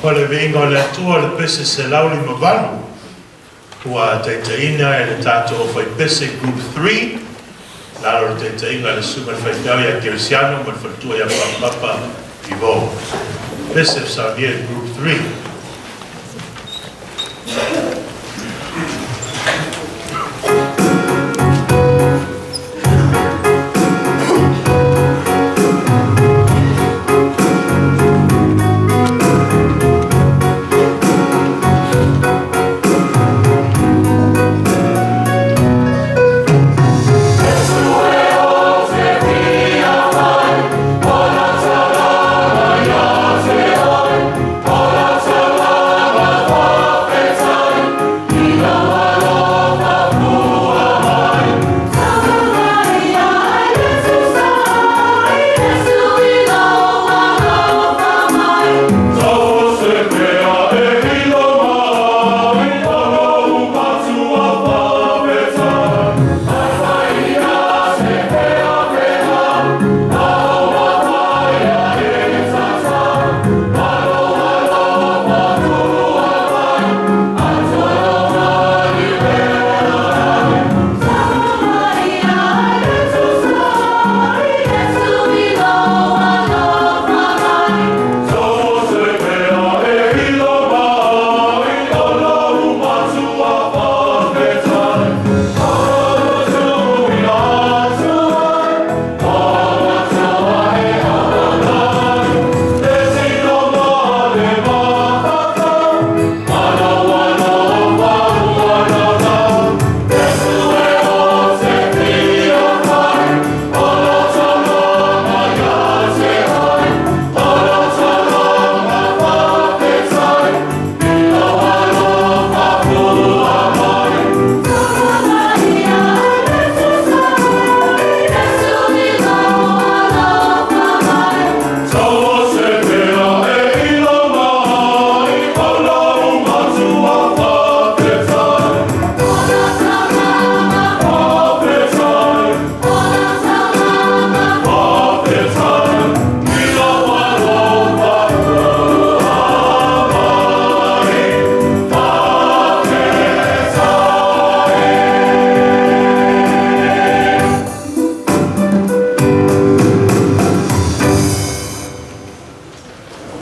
O le viiga o le Atua. Le pese 158 ua taitaiina e le tatou faipese Group 3, lalo le taitaiga le susuga le faifeau ia Kerisiano ma le faletua ia Papapa Ivo. Pese Fesalania Group 3.